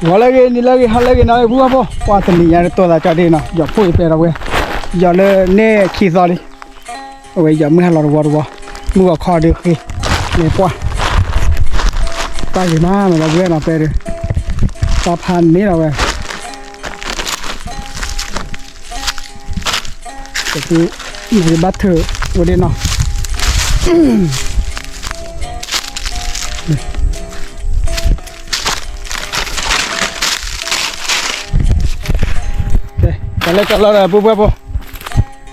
ဂီၤလၢအဂ့ၤ နံၤလၢအဂ့ၤ ဟါလၢအဂ့ၤ နၤလၢအဂ့ၤ ပုၢ်ဝဲၢ်ဖိ, ပှၤတနံၤညါတတိၤသးကၠီဒ့နီၤ, ယီၤဖိယပဲဒီးဝဲ, ယီၤလၢန့ၣ်ခံသီလံ, အဝဲယီၤမုၢ်ဟါလီၤတဝီတဝီ, မုၢ်ဂီၤခီဒုးဃ့, လဲၤပှၢ်, ပၢ်ဂ့ၤမးနီၤ ဒီပုၢ်ဝဲၢ်နီၤ ပဲဒုး, ပၢ်ဖးန့ၢ်ဒီးဝဲ ကသုမ့ၢ်ဘၣ်ထုးဝဲဒၣ်နီၤ, ကလဲၤကလီဒီးပုၢ်ဝဲၢ်ဖိ,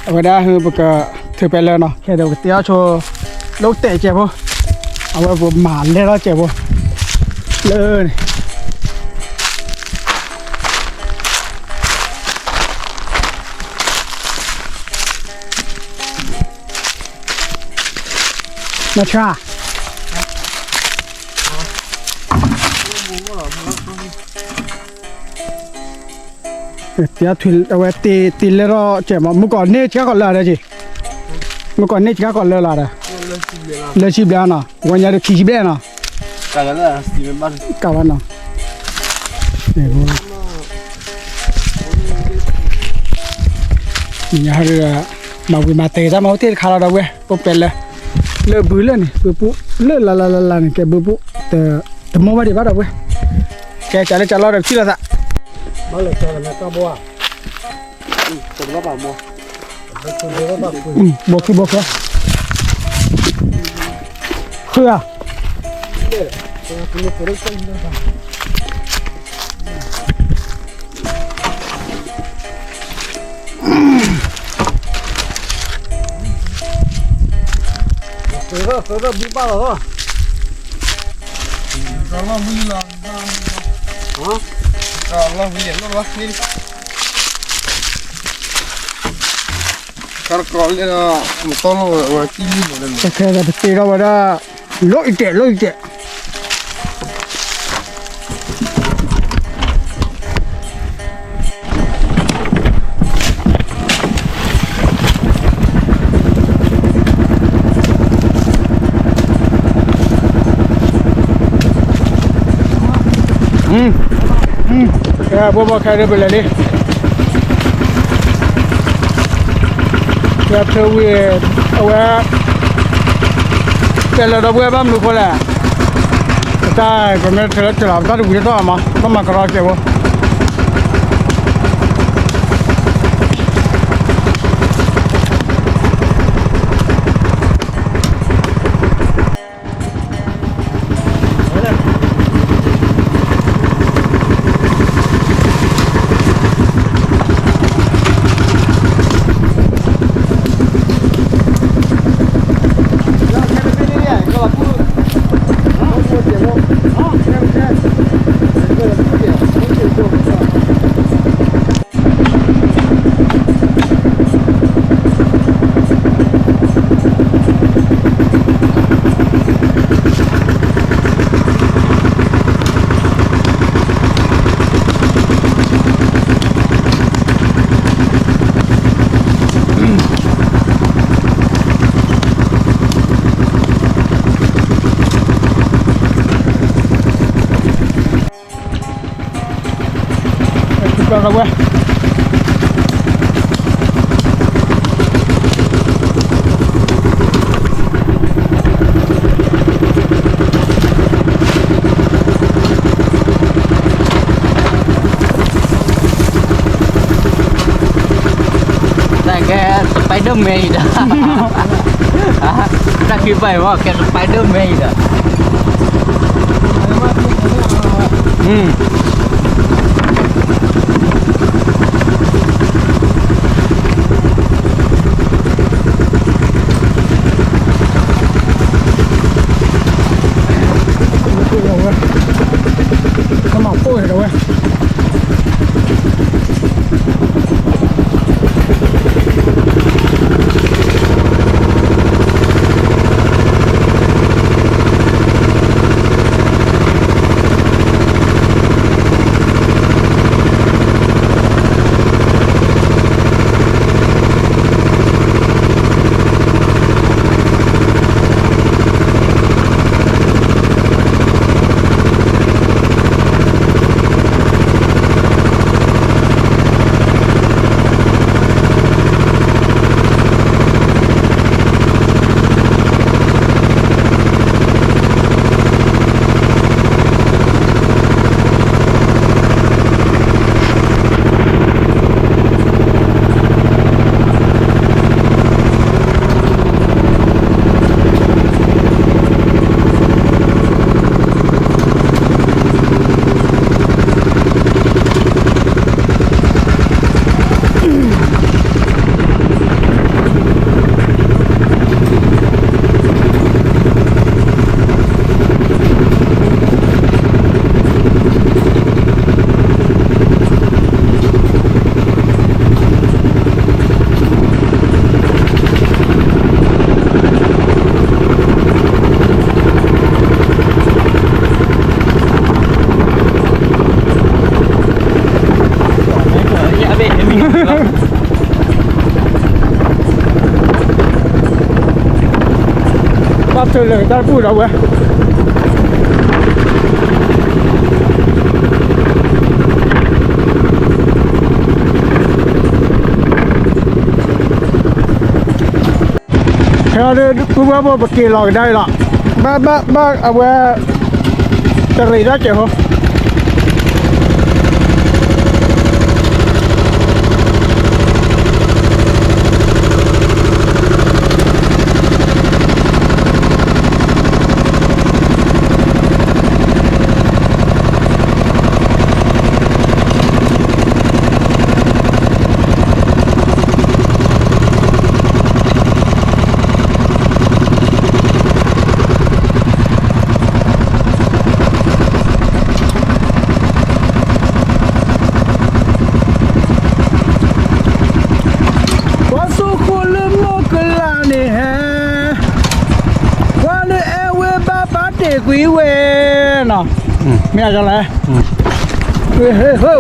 အဝဲဒၣ်ဟ့ၣ်ပကထုးပဲလၢနီၤ, ခဲဒီးပကတဲအီၣ်ဆိ လၢတဲာ်ကဲးဖိ, အဝဲပမၤလဲၢ်ထီၣ်ကဲးဖိ, လၢန့ၣ် မဆါ, တဲထွံၣ်အဝဲတ့တ့လဲၢ်ထီၣ်ကဲးမး, မုၢ်ကီၢ်န့ၢ်ဆံးခါကီးလၢဒီးက့ၤ, မုၢ်ကီၢ်န့ၢ်ဆံးခါကီးလၢလၢဒီး, လၢဆံးဘျဲၣ်နီၤ, ဝဲညါဒီးခံဆံဘျဲၣ်နီၤ, ကဘၣ်နီၤ, ညါဟဲဒီး မၤဝံၤမၤတဲာ်တၢ်မၤအိၣ်တ့ၢ်တခါလီၤဒီးဝဲ, ပပဲလၢ လၢဘုလၢန့ၣ် ဘုပူၣ် လၢလၢလၢလၢန့ၣ် ကဲဘုပူၣ် တမိၢ်ဘၣ်ဒံးဘၣ်ဒီးဝဲ, ကဲကၢ်လၢကၢ်လီၤဒီးထံၣ်လိာ်သး, ဘၣ်လၢကၢ်လၢကၢ်ဘိဧါ, ဘိခံဘိခံ, ဃုဧါ တကဲဒီးပတ့ထီၣ်ဝဲဒၣ် လိၣ်အံၤတဲာ် လိၣ်အံၤတဲာ် ကဲ ဘိဘိခဲဒုးပလဲၤလံ, ကဲ ဖၢဝံၤ အဝဲ တဲလၢဒီပုၢ်ဝဲၢ်ဘၣ်မနုၤဃိလဲၣ်, ပတၢ် ပမ့ၢ်ထဲလၢထဲလီၤ ပတၢ်တဝံၤတတီၢ်မး ဘၣ်မၤကရီကဲးဖိ တၢ်ကဲ Spider-Man အံၤဒီး တၢ်ခံပာ်အံၤမ့ၢ်ကဲ Spider-Man အံၤဒီး တၢ်လၢတၢ်ဘူၣ်ဒီးဝဲ ဖဲအံၤဒုး ပုၢ်ဝဲၢ်ဖိ ပက့ၤလီၤကဒါအံၤလီၤ. ဘၣ်ဘၣ်ဘၣ်အဝဲ တရံးတၢ်စဲးဖိ ပှၤစိၣ်ဃိလၢမိၢ်ကလးန့ၣ်ဟဲ, ပှၤလၢအဲၣ်ဝဲဘၣ်ဘၣ်တ့ၢ်ကွံာ်ဝဲနီၤ, မ့ၢ်အကလဲၣ်, ဟဲဟဲဟဲ,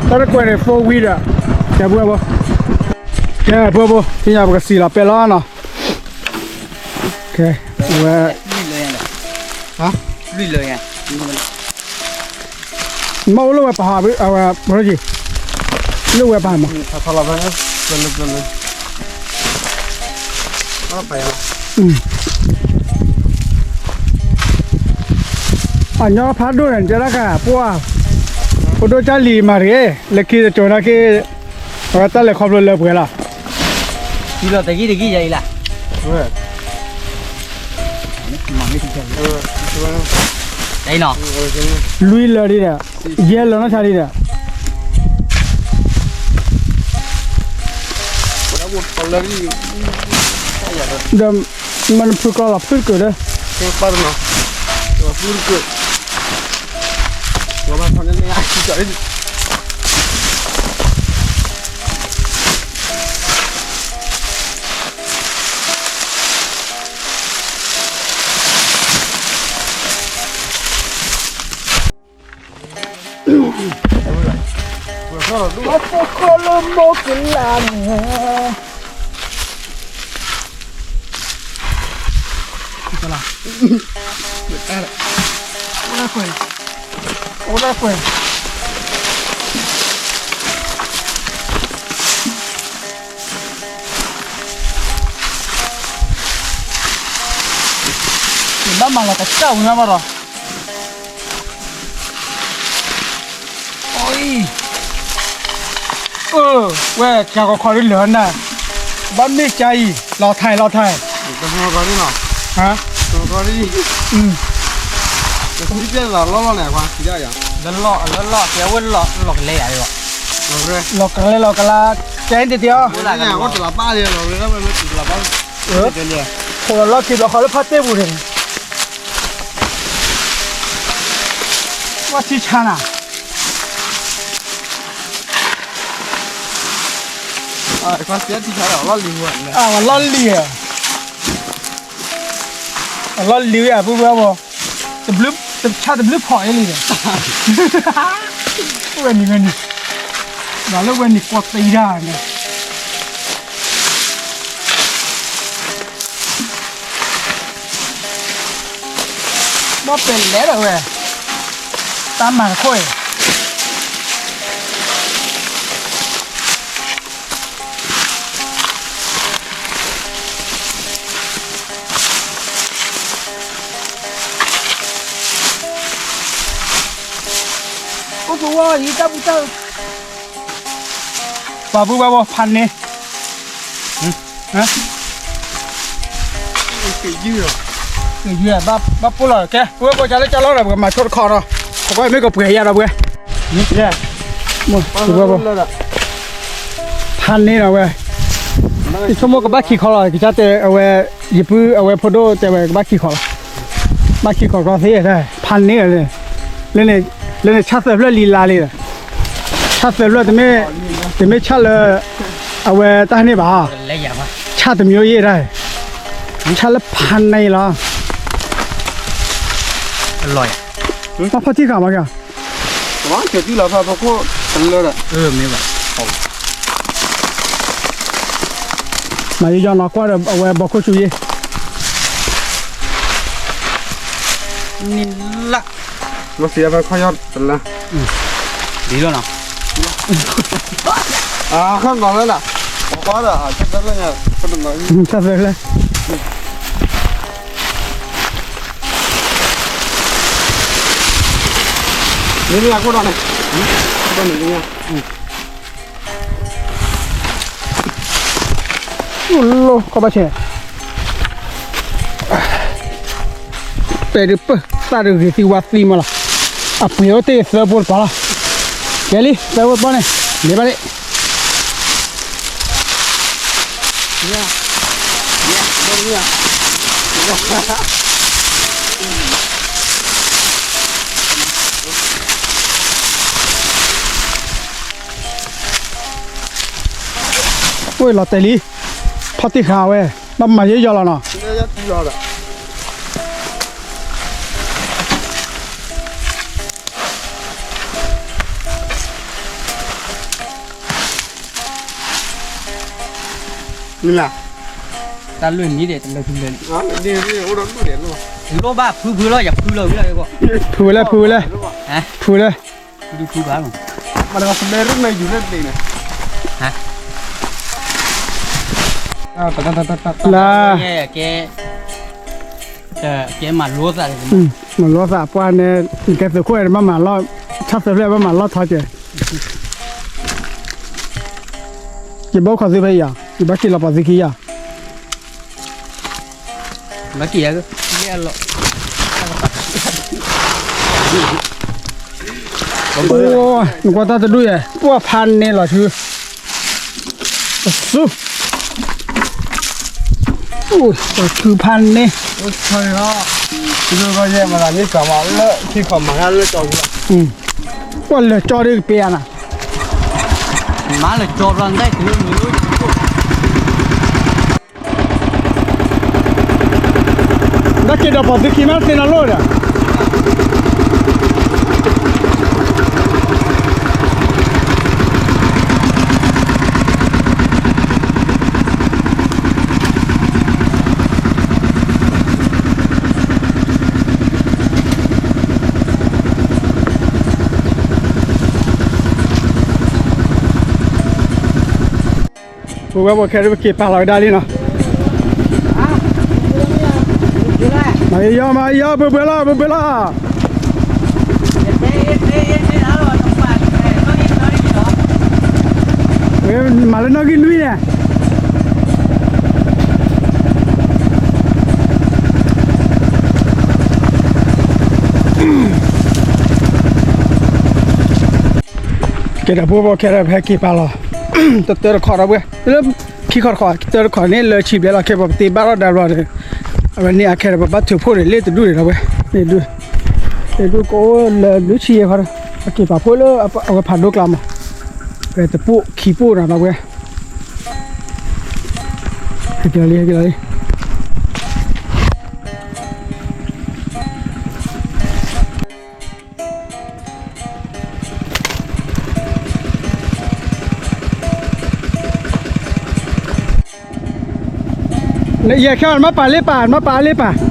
တၢ်တကွဲးန့ၣ် four wheel ဒီး, ကဲပှဲၤဖိ, ကဲပှဲၤဖိ, သ့ၣ်ညါပကစံးလီၤပဲလီၤနီၤ, ကဲ, ဝဲ မ့ၢ်အိၣ်လၢဝဲပဟး, အဝဲ, လၢဝဲပဟးမး, အညီဖးဒိၣ်န့ၣ် တဲဒၣ်ကပှၢ်, ဖိဒိၣ်ကၢ်လံၤမၤတဂ့ၤ, လၢခံတကၠိၤနာ်က့, အဝဲတၢ်လဲၤခီဖျိလၢပှဲၤလီၤ, လီၤတဂံၢ်တဂံၢ်ယၤအံၤလၢ် လွံၢ်လၢာ်ဒံးဒီး, ယဲၢ်လၢာ်နီၢ်ဆါဒံးဒီး, ဒီး, မ့ၢ်နဖုကျီလီၤဖုတကုာ်ဒီး, ပှၤစိၣ်ဃိလၢမိၢ်ကလးန့ၣ်, အိၣ်ဒၣ်ကွဲး, အိၣ်ဒၣ်ကွဲး ဘၣ်မၤလီၤကစၢ်ဝံၤမးဘၣ်ဒီး, အံၤ, အၢ, ဝဲကၤကီခီဒ်လၢာ်နၤ, ဘၣ်မ့ၢ်ကါအံၤ, လီၤထါလီၤထါ, လီၤကလဲၤယၤ, လီၤကလဲၤလီၤကလါ, ကဲအံၤတတဲအီၤ, လီၤကလဲၤလီၤကလါ, ကဲအံၤတတဲအီၤ, ဖိလီၤလီၢ်ခံဘျီဃီလၢဖါတ့ၢ်ပူၤန့ၣ်, ဝဲထံဆါနၤ, အလီၢ်လံၤဧါ, အလီၢ်လံၤဧါ ပုၢ်ဝဲၢ်ဖိ, တဘျုး, တဆါတဘျုးဖီၣ်အ့ၣ်လံဒီး, ဝဲနံၤဝဲနံၤ, ဒီးလၢဝဲနံၤကွီၢ်သံဒၣ်န့ၣ် ဘၣ်ပဲာ်လဲၣ်ဒီးဝဲ, တၢ်မၤတခိၣ်အံၤ, အိၣ်သဝီအံၤတၢ်ပူၤတၢ်, ပှၤပုၢ်ဝဲၢ်ဖိ ဖးန့ၢ် က့ၤယုၢ်, ဘၣ်ပိၢ်လီၤ ကဲ ပုၢ်ဝဲၢ်ဖိ ကၢ်လၢကၢ်လီၤဒီး ပကမၤဆိတခီဒီး ပကွၢ်မ့ၢ်ကပှဲၤယၤဒီးပှဲၤ, ပုၢ်ဝဲၢ်ဖိ ဖးန့ၢ်ဒီးဝဲ, ယဆိကမိၣ်ကဘၣ်ခံခီလီၤ ကစၢ်တဲအဝဲ, ယပုၢ်အဝဲဖိဒိၣ်တဲဝဲကဘၣ်ခံခီလီၤ, ဘၣ်ခံခီကီသ့, ဖးန့ၢ်ဒီး, လၢန့ၣ်ဆၣ်သၢဖျၢၣ်လံလါလံဒီး, ဆၣ်သၢဖျၢၣ်တမ့ၢ်, တမ့ၢ်ဆၣ်လၢ, အဝဲတၢ်န့ၣ်ဘၣ်, ဆၣ်တမျိုးယဲၢ်တၢ်, ဆၣ်လၢဖးန့ၢ်လီၤ, ဘၣ်ဖီၣ်ထံၣ်ဃာ်မးက့ၤ, မၤယံာ်ယံာ်နီၤ ကွၢ်ဒီးအဝဲဘီခိၣ်ဆူၣ်ယဲၢ်, အ နံၣ်လၢ်, မ့ၢ်စံးအဖဲခီၣ်ယီၢ်တလၢ, ဒ်လီၤနီၤ, အခီၣ်နီၤလၢနၤ, ပှၤဒီး တၢ်သၢလၢ, တၢ်သၢလၢ, မ့ၢ်မ့ၢ်အကိၣ်ဒီးန့ၣ်, ကိၣ်ဒီးန့ၣ်မ့ၢ် အိၣ်လီၤခီၣ်ဘၣ်ဆဲး, ပဲဒုးပၢၢ်သၣ်ဒုးဂ့ၤသံဝါသံမးလီၤ, အပှ့ၤအိၣ်တ့ၢ်သၢဖိတပၤလီၤ, ကဲလံ သၢဖိတပၤန့ၣ် န့ၢ်ဘၣ်လံ, အိၣ်လီၤတဲာ်လံ, ဖီၣ်တံၢ်ဃာ်ဝဲ, ဘၣ်မၤယဲယီၤလီၤနီၤ. တၢ်လွံၢ်မံၤဒဲး တလၢဖုလၢ, လိၣ်ဘၣ်ဖုဖုလီၤ ယဖုလီၤဝံၤလီၤ, ဖုဝဲလဲၣ် ဖုဝဲလဲၣ်, ဖုဝဲလဲၣ်, ဖုဘၣ်လီၤ, လၢ ကဲမၤလိသး, မၤလိသးပှၢ်န့ၣ် နကဲသုးခိၣ်အဲၣ် နဘၣ်မၤလီၢ်, ဆၣ်သၢဖျၢၣ်ဘၣ်မၤလီၢ်ထီကဲ, ယဘၣ်အိၣ်ခိးသုဖဲအံၤယၤ, ယဘၣ်က့ၤလီၤပှၤသုခံယၤ, ဘၣ်က့ၤယၤ, အိ နကွၢ်တၢ်တဒူၣ်ယဲ, ပှၢ်ဖးန့ၢ်လီၤဆူ ပသူ, အိ ပှၤခုဖးန့ၢ်, မၤလၢကၠီဒ်ကပ့ၤယၤနၤ, မၤလၢကၠီဘျီ နက့ၤဒီးပှၤသုခံမးသ့ၣ်နီၣ်လိၣ်ဒီး ပဝဲပှၤခဲဒုး ပက့ၤပာ်လီၤဝဲဒၣ်လံနီၤ, မၤယီၤ မၤယီၤ ဘၢဘၢလီၤ ဘၢဘၢလီၤ, မၤလၢနီၣ်ဂံၢ်နွံန့ၣ် ကဲဒီး ပဝဲပှၤခဲဒုး ပဟဲက့ၤပာ်လီၤ တတၢတခီဒီးဝဲ လၢခံခီတခီ တၢတခီန့ၣ် လၢဆံဘျဲၣ်လီၤ ခဲပှၤပတ့ဘၣ်ထီၣ်ဒၣ်ဘျီဒီး အဝဲန့ၣ်အခဲဒီး ပဘၣ်ထုးဖှိၣ်န့ၣ် လ့ၣ်တဒူၣ်န့ၣ်ဒီးဝဲ လ့ၣ်ဒူၣ် လ့ၣ်ဒူၣ်ကအိၣ်လၢဘျုးဆံယဲၢ်ခီဒီး ပက့ၤပာ်ဖှိၣ်လၢအဝဲဖးဒိၣ်ကျါမး ဝဲတပိၢ်ခံပိၢ်ဒီးဝဲ ဟဲက့ၤလီၤလံ ဟဲက့ၤလီၤလံ ယဲၢ်ခဲအံၤ နမ့ၢ်ပာ်လ့ၣ်ပာ် နမ့ၢ်ပာ်လ့ၣ်ပာ် ပ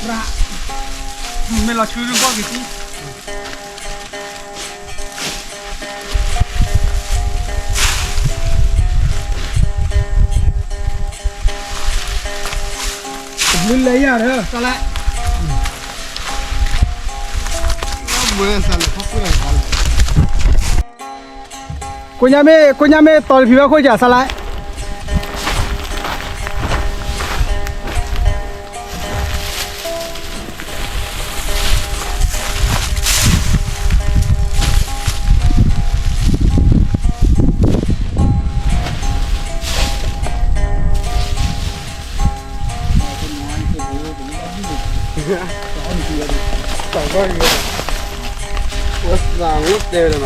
ရၣ်, မ့ၢ်လီၤဆူဒုးဘီၣ်က့ၤသံ, တဘျုးလဲၤယၤဒီး စးလဲၣ်, ကိညါမ့ၢ် ကိညါမ့ၢ်တီၤတဖံးဘၣ်ခိၣ်ကစးလဲၣ်. ဖီၣ်လၢ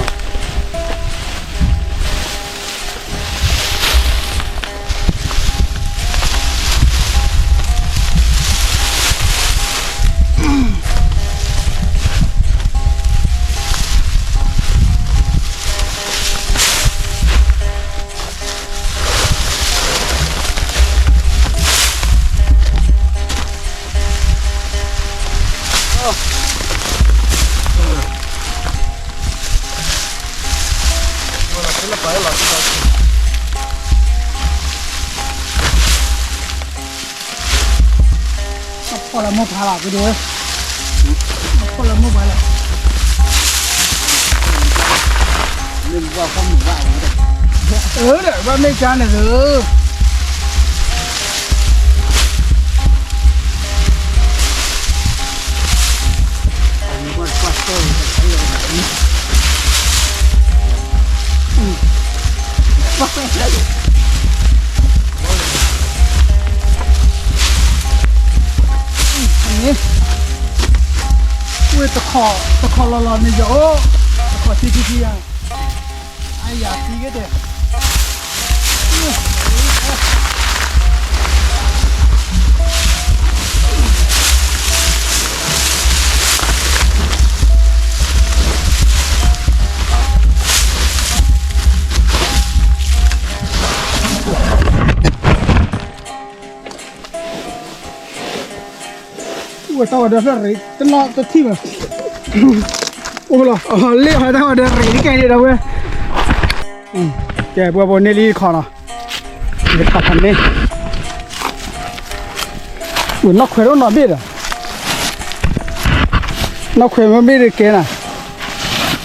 မိၢ်ပှၢ်လီၤ ကဒိ, ဖီၣ်လၢမိၢ်ပှၢ်လီၤ, အၢ ဒီးဘၣ်မ့ၢ်ကါန့ၣ်လၢ ဝဲတခီ တခီလီၤလီၤန့ၣ်ယအိၣ်, တခီထံထံထံယၤ, အယၤသံက့ၤတဲ ဝဲတၢ်ဝဲဒီးဖျၢၣ်ရ့ တနီၤတထံၣ်ဘၣ်, အိၣ်လီၤ လ့ၣ်ဟီတၢ်ဝဲဒီးရ့တကဲန့ၣ်ဒီးဝဲ, ကဲ ပှၤဘိးန့ၢ်လံတခီနီၤ, ယထးဖးန့ၢ်, နီၢ်ခွဲးဒိၣ်နီၢ်ဘ့ၣ်ဒီး, နီၢ်ခွဲးမ့ၢ်ဘ့ၣ်တကဲနၤ,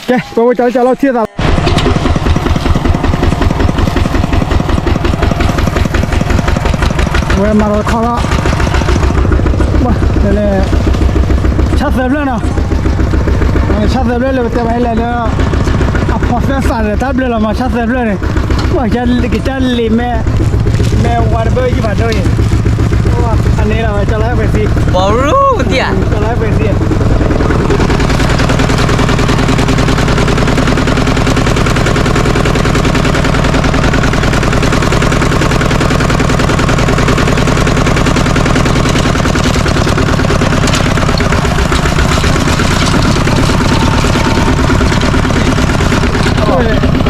ကဲ ပှၤဝဲကၠီလၢကၠီလီၤထံၣ်သးလီၤ ဝဲမၤလီၤခီလီၤ, န့ၣ် ဆၣ်သၢဖျၢၣ်နီၤ, ဆၣ်သၢဖျၢၣ်လၢပတဲဘၣ်ဟဲလဲၣ်လၢ အဖီသၢသးဒီးတၢ်ဘျၢလီၤမး ဆၣ်သၢဖျၢၣ်န့ၣ်, ကစၢ်လံာ်မဲ မ့ၢ်ဝါတဘၢယံၤဖးဒိၣ်အံၤ, အန့ၣ်လီၤ ကၠီလီၤဟဲပှဲၤသံ, ဘီရူသံဧါ, ကၠီလီၤဟဲပှဲၤသံ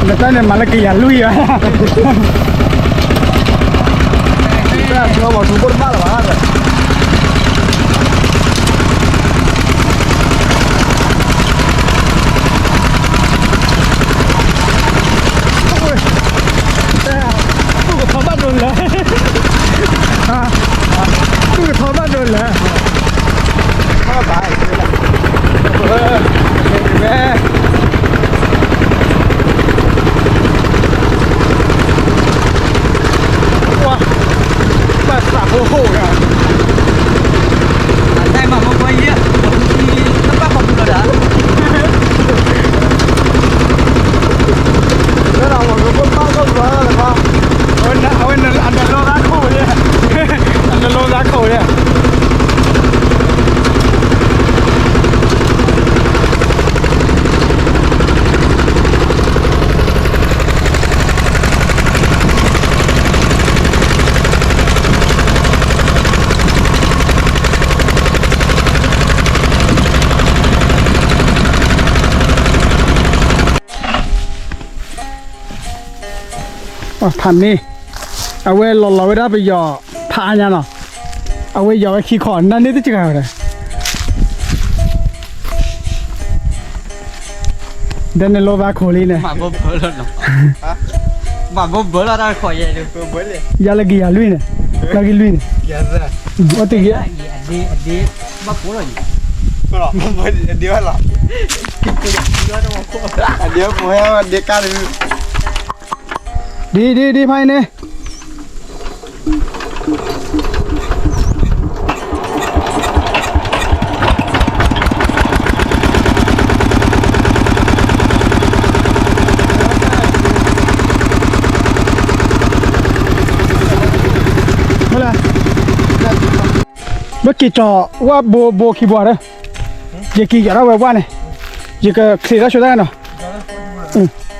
နတၢ်န့ၣ်မၤလၢကယၤလွံၢ်ယၤ, သူၣ်ကထီဘၣ်ဒိလဲၣ်, သူၣ်ကထီဘၣ်ဒိလဲၣ်, ထီဘၣ်, ဝဲ ပှၤ ဘၣ်သးဖိဟိၣ်ဂၤ, တၢ်မၤဖိခွါယဲၢ်, တဘၣ်ခီပူၤလီၤဒၣ်, လၢဒီးဝဲကဘၣ်ဘၣ်ဘၣ်ဘၣ်လီၤ, အဝဲ အဝဲအနလီသးခိၣ်ဝဲ, အနလီသးခိၣ်ဝဲ ဖးန့ၢ်, အဝဲလီၤလီၤဝဲဒၣ်ပယီၤဖးအါညါနီၤ, အဝဲယီၤဝဲခံခီ နန့ၢ်တစှၤဝဲဒၣ် ဒီးန့ၣ်လိဘၣ်ခိၣ်လံန့ၣ်, မၤဘိဘၢလီၤတၢ်ခိၣ်ယဲ, ယၤလၢကယၤလွံၢ်န့ၣ်, လၢကလွံၢ်န့ၣ်, အိၣ်တ့ၢ်က့ၤ, ဒ်ဒ်ဒ်ဖးအံၤန့ၣ်, ဘၣ်က့ၤကၠီၤဝဲဘိဘိခံဘိဒီး, ယက့ၤယၤထီၣ်ဝဲဝဲန့ၣ်, ယကချံးထီၣ်ဆိတၢ်ခဲနီ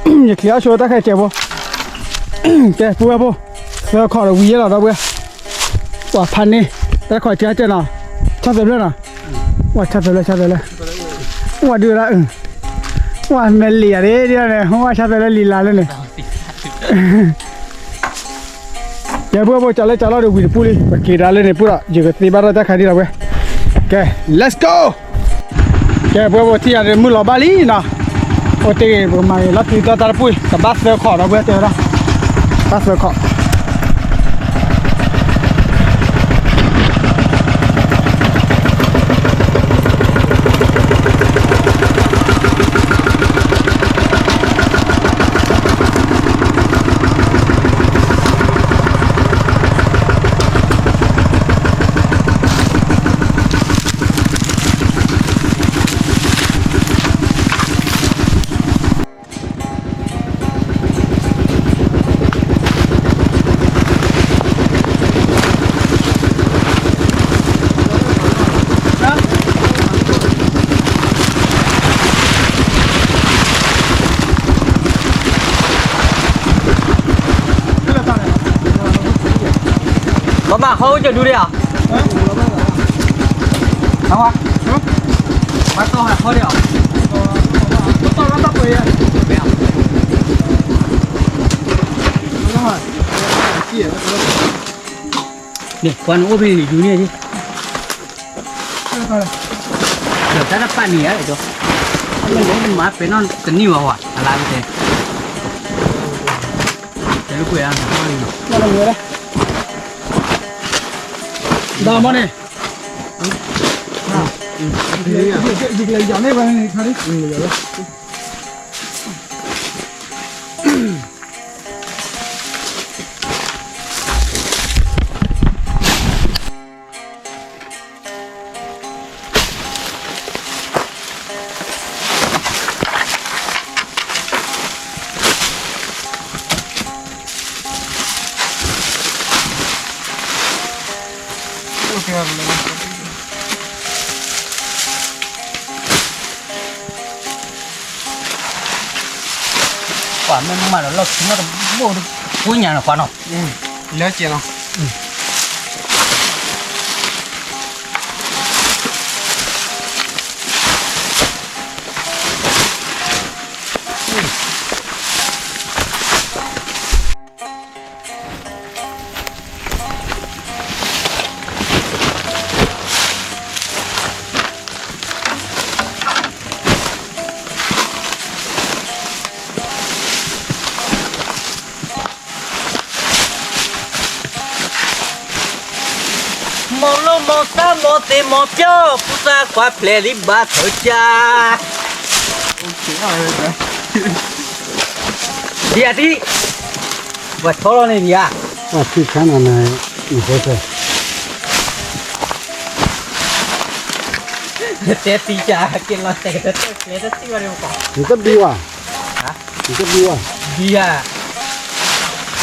ၤ, ယချံးထီၣ်ဆိတၢ်ခဲကဲးဖိ, ကဲပုၢ်ဝဲၢ်ဖိ, သၢခီၣ်ဒီးဝံၤယဲလီၤဒီပုၢ်ဝဲၢ်, ပှၤဖးန့ၢ်, တၢ်ခီၣ်ကဲကဲနီၤ, ဆီၣ်သဲးဖျၢၣ်နီၤ, ဝဲဆီၣ်သဲးဖျၢၣ် ဆီၣ်သဲးဖျၢၣ်, ဝဲဒုးဒၣ်, ဝဲမဲာ်လံယၤဒ်ဒ်န့ၣ် ဝဲဆီၣ်သဲးဖျၢၣ်လံလၢ်လၢန့ၣ် ကဲပုၢ်ဝဲၢ်ဖိ ကၠီၤလၢကၠီၤလီၤဒီးဝံၤတပူၤလံ ပက့ၤဒၣ်လၢန့ၣ်ပုၢ်ဒီး ယကသ့ဘၣ်ထီၣ်တၢ်ခါဒံးလီၤဝဲ, ကဲ let's go, ကဲပုၢ်ဝဲၢ်ဖိ ထံၣ်ယၤဒီးမုၢ်လီၤဘၣ်လံနီၤ, အိၣ်တ့ၢ်ဂ့ၤ ပကမၤဂ့ၤလီၤ တုၤသီတၢ်တပူၤ ကဘၣ်သၢခီၣ်ဒီပုၢ်ဝဲၢ်တဲဝဲဒၣ်, ဘၣ်သၢခီၣ် မၤမၤဟီၣ်ဝဲကဒုးဒံးဧါ, မၤတီၢ်ဟးဟီၣ်ဒံးဧါ, မၤတီၢ်လၢတၢ်ပှဲၤယါ, န့ၣ် ပှၤန့ၣ်အိၣ်ဖဲန့ၣ် ယူၤန့ၢ်ဒံး, ဒီးတၢ်တပာ်န့ၣ်ယါဒီး, မ့ၢ်မၤပဲနီၢ်တနံၣ်ဝဲဝဲ အလါကတဲ, တဲလၢကွဲးအါ, ဒီးမ့ၢ်န့ၣ်, ယကလဲၤယၤန့ၢ်ဝဲန့ၣ်ခါဒံး ပှၤမ့ၢ်မၤဒီးလီၢ်ခံနီတဘိဒီး ကိညါန့ၣ်ပှၤနီၤ, လၢကဲလီၤ. မီၤလိၣ်မီၤသၣ်မီၤသ့မီၤပျီၢ် ပူၤသၣ်ခွါဖျဲးလံဘၣ်ထၢကၠၢ, ဒံးအတံၢ်, ပှၤထီလီၤန့ၣ်ဒံးဧါ, ထံဆါနၤန့ၣ်, တဲသံကၠၢ် က့ၤလီၤတဲာ်ကတၢၢ်ကျဲတသံဘၣ်န့ၣ်, နတဘံဝဲ, နတဘံဝဲ, ဘံဧါ,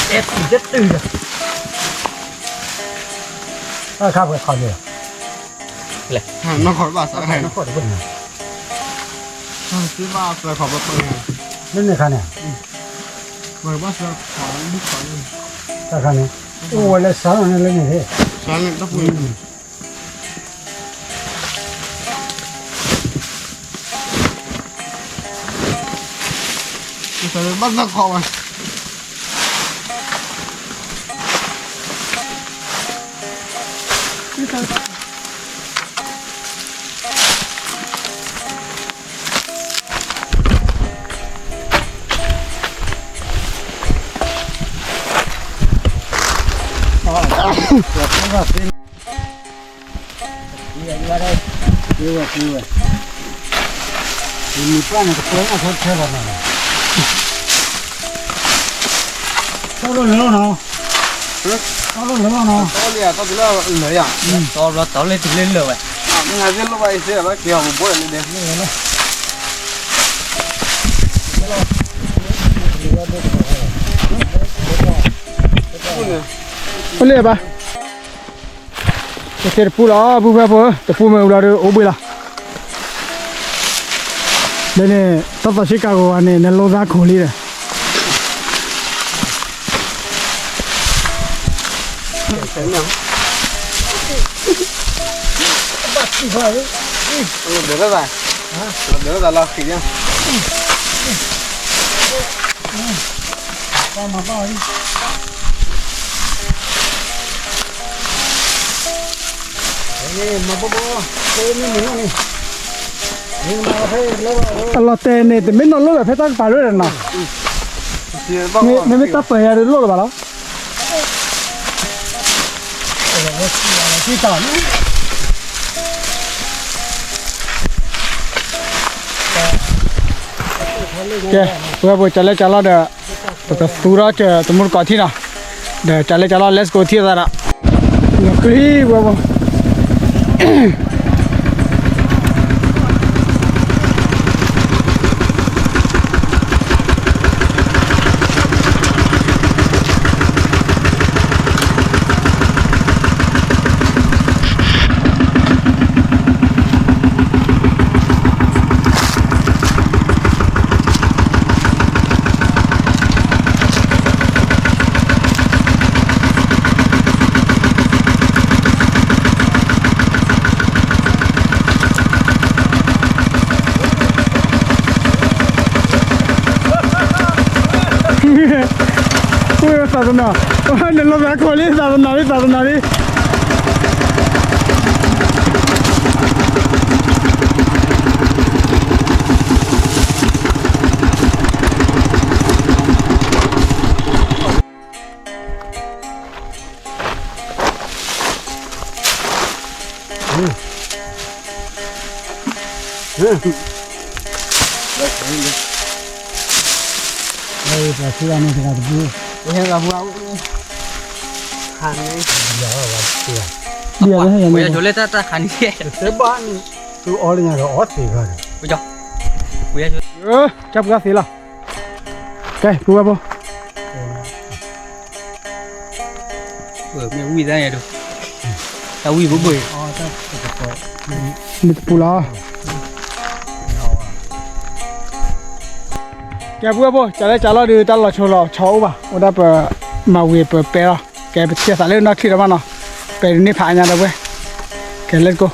တဲသံတတုၤဒီး အခါပှဲၤခီၣ်န့ၣ်, လဲၣ်, နီၢ်ခီၣ်တဘၣ်စး, နီၢ်ခီၣ်တဘၣ်, လၢန့ၣ်ခါန့ၣ်, တၢ်ခါန့ၣ်, အိၣ်ဝဲလၢစးလီၤန့ၣ်လၢန့ၣ်, စးလီၤန့ၣ်တပူၤ ဘၣ်သၣ်ခီၣ်ဝဲ, ဘၣ်သၣ်ခီၣ် ဝဲ, ဝဲ, ဝဲ, နမံၤပှၢ်န့ၣ် တပှဲၤနီၣ်ထဲထဲဘၣ်နီၤ, တီၢ်လိၣ်လၢၤလီၤနီၤ, တီၢ်လိၣ်လၢၤလီၤနီၤ, တီၢ်လၢၤယၤ တီၢ်တုၤလၢလၢၤယၤ, တီၢ်ဘျီတီၢ်လၢတုၤလၢလၢၤဝဲ, မ့ၢ်ဟဲသ့ၣ်လိၣ်ဘၣ်အံၤသ့ၣ်ဘၣ်က့ၤအီၤဘိဘိလၢဒဲး, အိၣ်လၢဘၣ် ပသ့ၣ်တပူလီၤ ပုၢ်ဖိဖိ, တပူမ့ၢ်ဝံၤလီၤဒီးအိၣ်ဘှံးလီၤ, ဒီးန့ၣ် တၢ်သးဆံးကၤဂီၤဂၤန့ၣ် နလိသးခိၣ်လံဒီး, အလီၤတဲာ်န့ၣ် တမ့ၢ်နီၢ်လိၣ်ဘၣ်ဖဲတၢ်ကပၤလၢဒီးနီၤ, မ့မ့ၢ်တၢ်ပၢၢ်ယၤဒီးလိၣ်လၢၤဘၣ်လီၤ, ကဲ, ပဝဲပကလဲၤကလီဒီး ပကသူထီၣ်ကတမူတကိးထံနီၤ, ဒီးကလဲၤကလီ let's go ထံၣ်သးဒီး, လီၤကျံပဝဲပ သးသနၤ, နလိသးခိၣ်လံ သးသနၤလံ သးသနၤလံ. ကဲပူၤဝဲဖိ, မ့ၢ်ဝံၣ်တၢ်န့ၣ်ဒိၣ်, တၢ်ဝံၣ်ဘိဘိ, မ့ၢ်တပူၤလီၤ. ကဲပူၤဝဲဖိ, ကလဲၤကလီဒီး တၢ်လီၤဆီလီၤဆီအိၣ်ဘၣ်, အိၣ်ဒၣ်ပမၤဝံၤပပဲလီၤ. ကဲပထံၣ်သးလၢနီၢ်ချံဒီးမးနီၤ, ပဲဒ်န့ၣ်ဖးအါညါဒီးဝဲ, ကဲ let's go.